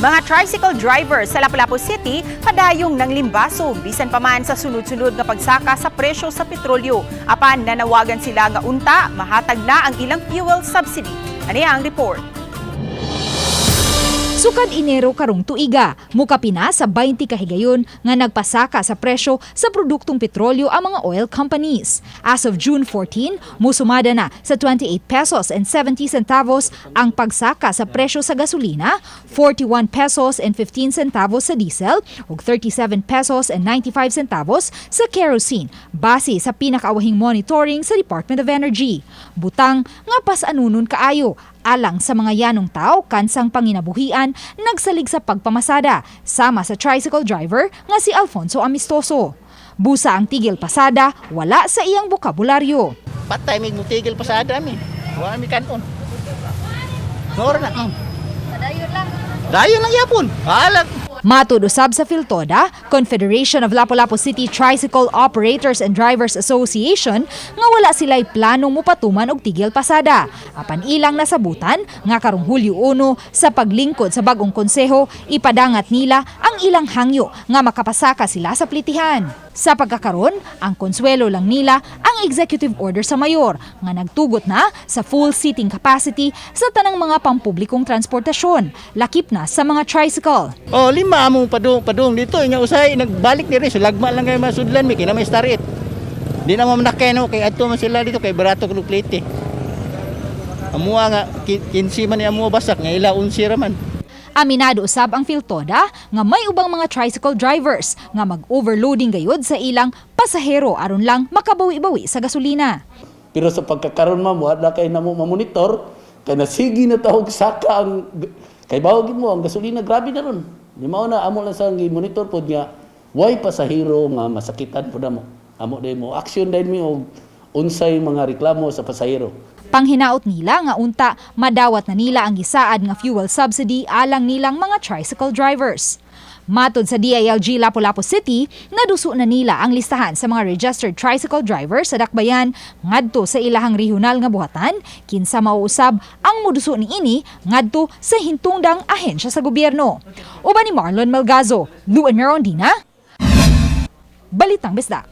Mga tricycle driver sa Lapu-Lapu City padayong nanglimbaso bisan pa man sa sunod-sunod nga pagsaka sa presyo sa petrolyo. Apan nanawagan sila nga unta mahatag na ang ilang fuel subsidy. Ani ang report. Sukad Enero karong tuiga, mukapina sa 20 kahigayon nga nagpasaka sa presyo sa produktong petrolyo ang mga oil companies. As of June 14, musumada na sa 28 pesos and 70 centavos ang pagsaka sa presyo sa gasolina, 41 pesos and 15 centavos sa diesel ug 37 pesos and 95 centavos sa kerosene base sa pinakaawahing monitoring sa Department of Energy. Butang nga pas-anunon kaayo alang sa mga yanong tao kansang panginabuhian nagsalig sa pagpamasada sama sa tricycle driver nga si Alfonso Amistoso. Busa ang tigil pasada wala sa iyang bokabularyo. Patay mig mutigil pasada mi. Wa mi kanon. Ngor na. Dayon lang. Dayon lang yapon. Alag. Matud usab sa Filtoda, Confederation of Lapu-Lapu City Tricycle Operators and Drivers Association, nga wala sila'y planong mupatuman og tigil pasada. Apan ilang nasabutan nga karong Hulyo 1 sa paglingkod sa bagong konseho, ipadangat nila ang ilang hangyo nga makapasaka sila sa plitihan. Sa pagkakaron, ang konsuelo lang nila ang executive order sa mayor nga nagtugot na sa full seating capacity sa tanang mga pampublikong transportasyon, lakip na sa mga tricycle. Oh, lima among padung padung dito nya usay nagbalik diri so lagma lang kay masudlan mi kay na may starit. Di na mo manakay no kay adto man sila dito kay barato kog plite. Amua nga 15 man ni amua basak nga ila 11 ra man. Aminado usab ang Filtoda nga may ubang mga tricycle drivers nga mag-overloading gayud sa ilang pasahero aron lang makabawi-bawi sa gasolina. Pero sa pagkakaroon, ma'am, wala kay namo mamonitor kay nasigi na tawag saka ang kay bawag mo ang gasolina, grabe na ron. Di mao na amo lang sa monitor pod nga way pasahero nga masakitan pod amo. Amo day mo action din mi og unsay mga reklamo sa pasahero. Panghinaot nila nga unta madawat na nila ang gisaad nga fuel subsidy alang nilang mga tricycle drivers. Matod sa DILG Lapu-Lapu City, naduso na nila ang listahan sa mga registered tricycle drivers sa Dakbayan ngadto sa ilahang regional nga buhatan, kinsa mauusab ang muduso niini ngadto sa hintungdang ahensya sa gobyerno. Uban ni Marlon Melgazo, Luen Merondina, Balitang Bisdak.